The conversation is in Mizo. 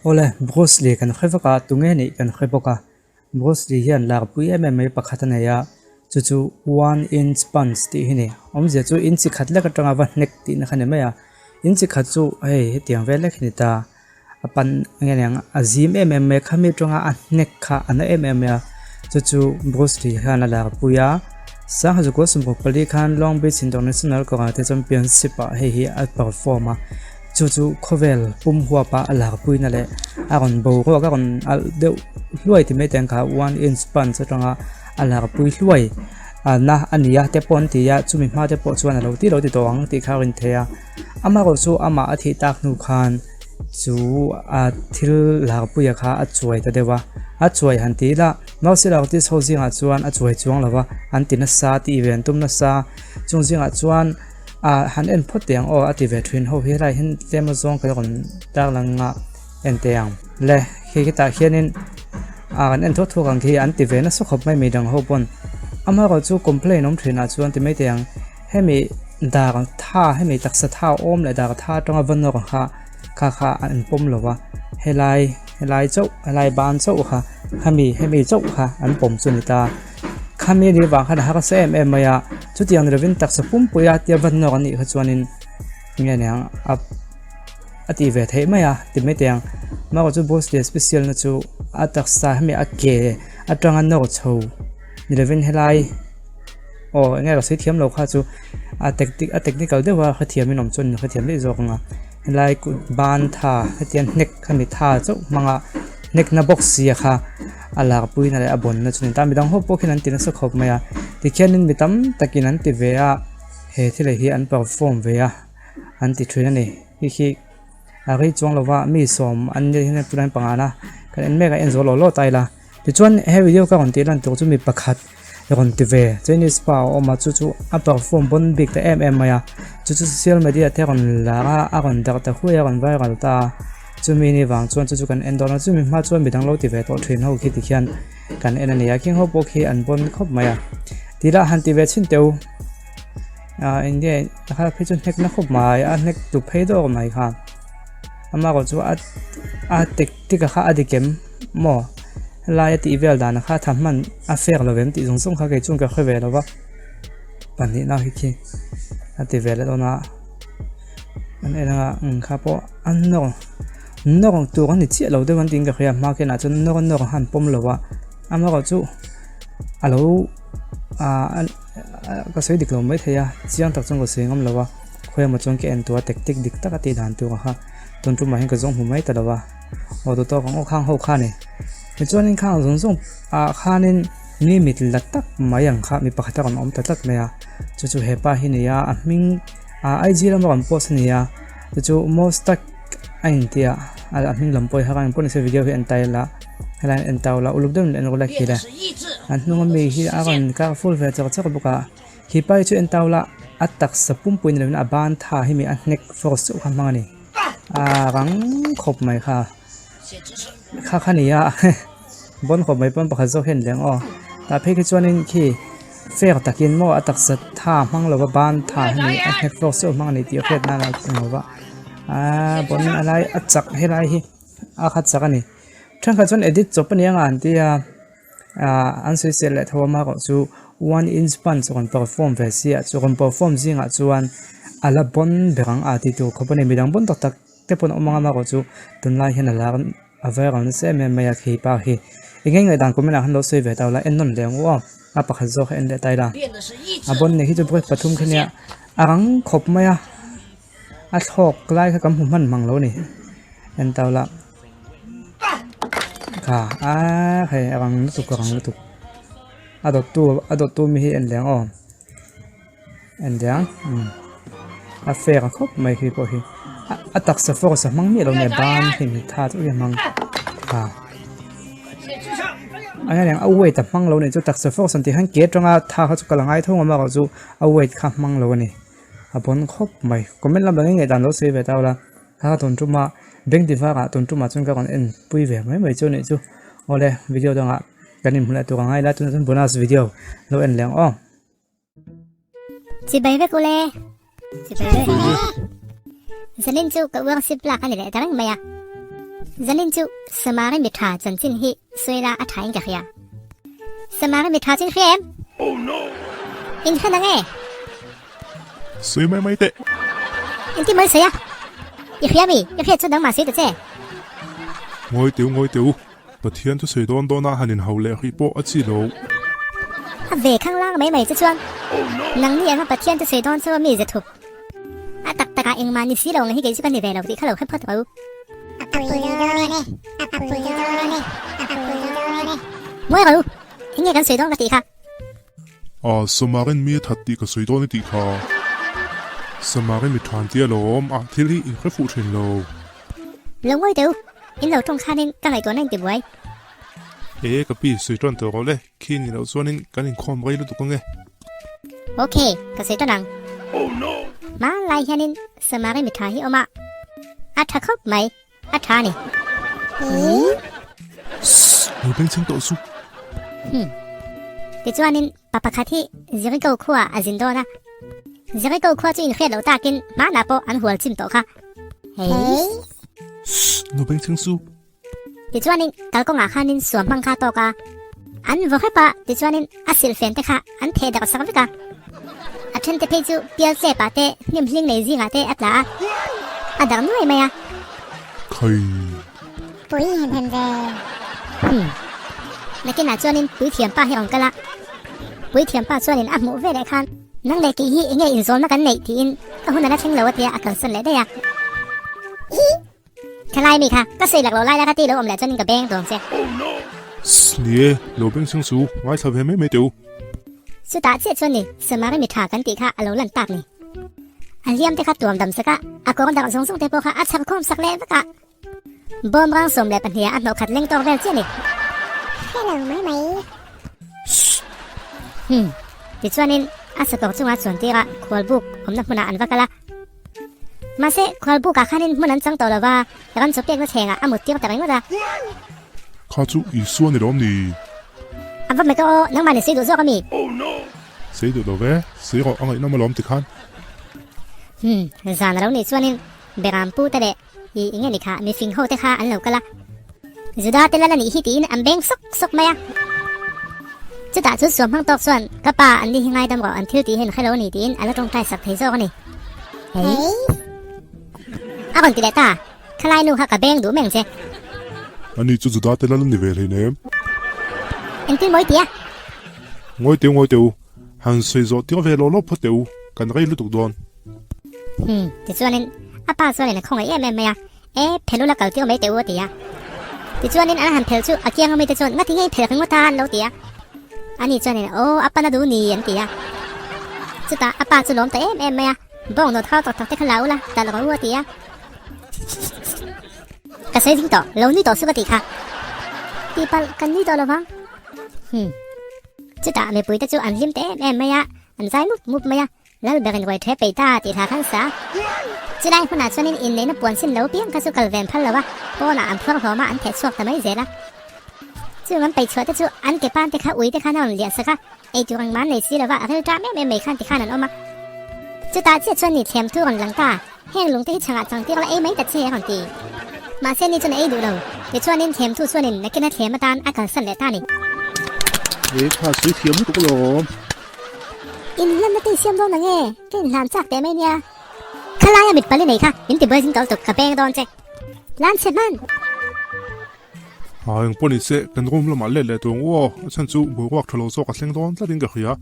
Awle, Bruce Lee kan hre vak a, tunge nih kan hre bawk a. Bruce Lee hian larpui em em mai pakhat a nei a, chu chu one inch punch tih hi ni. Awmzia chu inchi khat lek atanga va hnek tihna kha ni mai a. Inchi khat chu hei hetiang vel lek hi ni ta. A pan nge niang a zim em em mai a, khami atanga a hnek kha a na em em mai a. Chu chu Bruce Lee hian a larpui a. Sangha 64 khan Long Beach International Karate Championship ah hei hi a perform a. Chu chu khawvel pum huapa a larpuina leh a rawn boruak a rawn alh deuh hluai ti mai te ang kha one inch punch atanga a larpui hluai a na a ni a te pawh an ti a chumi hma te pawh chuan a lo ti lo ti tawh ang tih kha a rin theih a amaherawh chu amah a thih tak hnu khan chu a thil larpuia kha a chuai ta deuh a a chuai han ti ila martial artist ho zingah chuan a chuai chuang lo va an ti nasa tih ve an tum nasa chung zingah chuan. Ah han en phawt teh ang aw a ti ve thin ho hi helai hian tlem a zawng ka rawn tarlang a en teh ang le khi hetah hianin ah kan en thuak thuak ang khi an ti ve nasa khawp mai midang ho pawn amaherawh chu complain awm thin ah chuan ti mai teh ang hemi dar tha hemi taksa tha awm leh dar tha atanga va nawr kha kha kha an pawm lo va helai helai chauh helai ban chauh kha hemi hemi chauh kha an pawm chu a ni ta. Khami ni vang khan a harsa em em mai a, chutiang ni lovin taksa pumpui a tia van nawk a nih kha chuanin nge niang a a tih ve theih mai a ti mai teh ang. Amaherawh chu Bruce Lee special na chu a taksa hemi a ke atanga nawk chho ni lovin helai aw enge ka sawi thiam lo kha chu a tactic a technical deuh a hrethiamin awm chuan hrethiam daih zawk ang a helai kut ban tha hetiang hnek khami tha chauh hmanga hnek na bawk sia kha. A larpuina leh a bawnna chu a ni ta. Midang ho pawh khian an ti nasa khawp mai a. Tikhianin mi tam takin an ti ve a, he thil hi an perform ve a, an ti thin a ni. Hei hi a rei chuang lova mi sawm an nih hian tunah hian panga na kan en mek a en zawh lawh lawh ta ila. Tichuan he video ka rawn tih lan tur chu mi pakhat rawn ti ve Chinese pa a awm a chu chu a perform bawn bik ta em em mai a. Chu chu social media te rawn lar a, a rawn darh ta huai a, a rawn viral ta a. Chumi ni vang chuan chu chu kan en dawn a, chumi hma chuan midang lo ti ve tawh thin ho khi tikhian kan en a ni a, khing ho pawh khi an bawn khawp mai a. Tih lah han ti ve chhin teh u, ah eng nge kha phei chu hnek na khawp mai a hnek tu phei dawk mai kha amaherawh chu a a tactic a kha a dik em maw helai a tih vel dan kha tha hman a fair lo em tih zawng zawng kha kei chuan ka hre ve lo va pahnihna khi khi a ti ve leh dawn a. An en anga eng kha pawh a nawr nawr tur a ni chiah lo deuh an tiin ka hria a hma khian ah chuan nawr nawr a han pawm lo a amaherawh chu a lo ah ka sawi dik lo maithei a chiang tak chuan ka sawi ngam lo a khawi emaw chuan ka en tur a tactic dik tak a tih dan tur kha tun tumah hian ka zawng hmu mai ta lo a aw duh tawk ang aw khang ho kha a ni tichuanin khang zawng zawng ah khanin mi mit la tak mai ang kha mi pakhat a rawn awm ta tlat mai a chu chu hepa hi a ni a a hming. Ah IG lama kan post a ni a chu chu Mostak a inti a a hming lam pawh hi kha engpawh nise video hi an tai la helai an en tau la uluk deuhin en rawh la khi le an hnung ami hi a rawn kar full ve chawk chawk bawk a khi pa hi chu en tau la a taksa pumpui ni lovin a ban tha hi mi a hnek force chauh kha hmang a ni a rang khawp mai kha kha kha ni a bawn khawp mai pawn pakhat zawk hian leng aw tah phei khi chuanin khi fair takin maw a taksa tha hmang lova ban tha hi a hnek tawk chauh hmang a ni tih a hriat nan a eng lova aaa bawn a lai a chak helai hi a kha chak a ni thenkhat chuan edit chawp a ni ang a an tia ah an sawi sel leh tho a amaherawh chu one inch punch rawn perform ve si ah chu rawn perform zingah chuan a la bawn ber ang a tih tur khawp a ni midang bawn tak tak te pawn awm ang a amaherawh chu tunlai hian a lar a viral nasa em em mai a khi pa hi eng nge ngaihdan comment ah khan lo sawi ve ta ula en nawn leh ang u aw a pakhat zawk a en leh ta ila a bawn nei hi chu brick pathum khi nia a rang khawp mai a a thlawk lai kha kan hmu hman mang lo a ni en ta ula kha a hei a rang lutuk a rang lutuk a dawt tu a dawt tu mi hi en leh ang aw. En leh ang umm a fair khawp mai khi pawh hi a taksa force a hmang miah lo nia ban hi mi tha deuh hi a hmang a a hian a weight a hmang lo a nih chu taksa force an tih hian ke atanga tha kha chu kal a ngai tho ang amaherawhchu a weight kha a hmang lo a ni a bawn khawp mai comment lam dang hi ngaihdan lo sawi ve ta ula kha tun tuma bank divar ah tun tumah chuan ka rawn en pui ve mai mai chu a nih chu awle video dangah kan inhmu leh tur a ngai la tunah chuan bonus video lo en leh ang aw. Chibai vek ule. Chibai vek. Zanin chu ka uang sip lak ani leh ta reng mai a. Zanin chu Samari mi tha chanchin hi sawi la a tha in ka hria. Samari mi tha chu in hria em? In hre nang e? Sawi mai mai teh. Engtin maw i sawi a? I hria mi? I hriat chu nangmah sawi ta che. Ngawi teu ngawi teu. Pathian chu sawi dawn dawn a han inhau leh hrih pawh a chi lo. A ve khang lang mai mai che chuan nangni anga Pathian chu sawi dawn chu a mi ze thup. A tak takah engmah ni si lo ang hi kei chu ka ni ve lo tih kha lo hre phawt rawh u. A pui dawn e, a pui dawn e, a pui dawn e. Ngawi rawh u, eng nge kan sawi dawn ka tih kha. A, Samarin mi a that tih ka sawi dawn i tih kha. Samarin mi than tia lawm, a thil hi in hre fuh thin lo. Lo ngawi teh u, in lo tawng khanin ka ngaihtuahna in ti buai. E, ka pi, sawi tan tawh rawh le, khi ni loh chuanin kan inkhawm rei lutuk ange. Ok, ka sawi tan ang. Hmanlai hianin Samari mi tha hi awm a, a tha khawp mai, a tha a ni. Sss, lo bengchheng tawh suh. Hmm. Tichuanin pa pakhat hi Jericho khuaah a zin dawn a. Jericho khua chu inhriat loh takin hmanah pawh an hual chim tawh kha. Hei. Sss, lo bengchheng suh. Tichuanin kalkawngah khanin suam hmang kha a tawk a, an vaw hrep a, tichuanin a silhfen te kha an theh darh sak vek a. A then te phei chu pial tlepah te hnim hling nei zingah te a tla a, a darh nuai mai a. Khai. Pui hem hem ve. Hmm. Nakinah chuanin puithiam pa hi a rawn kal a, puithiam pa chuanin a hmuh veleh khan, Nang leh kei hi enge inzawlna kan neih tiin ka hun a la thleng lo a tia a kalsan leh daih a. Thalai mi kha, ka sawi lak lo lai la ka ti lo awm leh chuanin ka beng tawng che. Sss, ni e, lo beng chhung chu ngaithla ve mai mai teh u. Chutah chiah chuan ni, Samari mi tha kan tih kha a lo lan tak ni. A hliam te kha tuam dam sak a, a kawng darh zawng zawng te pawh kha a chhar khawm sak leh vek a. Bawm rang 12 ah a hnawh khat leng tawk vel chiah ni. Hre lo mai mai. Sss. Hmm, tichuanin a sakawr chunga chuan tirah khualbuk awmna hmunah an va kal a. Mahse, khualbukah khanin hmun an chang tawh lo va, ram chaw pekna thlengah a mut tir ta ringawt a. Kha chu Isua ni lawm ni? A va hmet aw, nangmah ni sei duh zawk a mi? Sei duh lo ve, sei rawh a ngaihnawm alawm tikhan. Hmm, zan a lo nih chuanin Beram pu te leh i enge ni kha mifing ho te kha an lo kal a. Juda te lal a nih hi tiin an beng sawk sawk mai a. Chutah chu suam hmang tawk chuan ka pa an ni hi ngaidam rawh an thil tih hian hre lo a ni tiin a la tawngtai sak thei zawk a ni. Hei. A rawn ti leh ta, khalai nu kha ka beng duh meng che. Ani chu Juda te lal a ni ve hleinem. Engtin mawi tia? Ngawi teu ngawi teu, han sawi zawh tir ve law law phawt teh u, kan rei lutuk dawn. Hmm, tichuanin a pa chuanin a khawngaih em em mai a, E, phel ula kal tir mai teh u a ti a. Tichuanin an han phel chu a kianga mite chuan ngati nge i phel ringawt a an lo ti a. Ani chuanin aw a pan a duh ni an ti a. Chutah a pa chu lawm ta em em mai a, bawng nawt har tak tak te kha la ula talh rawh u a ti a. Ka sawi ding tawh, lo nui tawh suh ka tih kha. Tihpalh kan nui tawh lovang. Hmm. Chutah mipuite chu an hlim ta em em mai a, an zai mup mup mai a. Lal berin ruai the peih ta tih hla khan sa. Chulai hmunah chuanin inneihna puan sin lo piang kha chu kal ven phal lo a, pawnah an phuar hlawm a, an theh chhuak ta mai zel a. Chung an peih chhuah te chu an ke pan te kha ui te khan a rawn liah sak a, ei tur engmah an nei si lo va, a ril ṭam em em mai khan tikhan an awm a. Chutah chiah chuan ni thlem thu rawn lang ta, heng lung te hi chhangah chang tir la ei mai ta che a rawn ti. Mahse ni chuan a ei duh lo, tichuanin thlem thu chuanin nakin a thlem atan a kalsan leh ta a ni. He kha sawi thiam lutuk alawm. Inhlanna te i siam dawn ang e, ka inhlan chak teh mai nia. Khalaia mit pali nei kha min ti buai zing tawh lutuk, ka peng dawn che. Lan chhe hman. Ha eng pawh ni se, kan room lamah let leh tur ang u aw, a chhan chu boruak tha lo zawk a thleng dawn tlatin ka hria.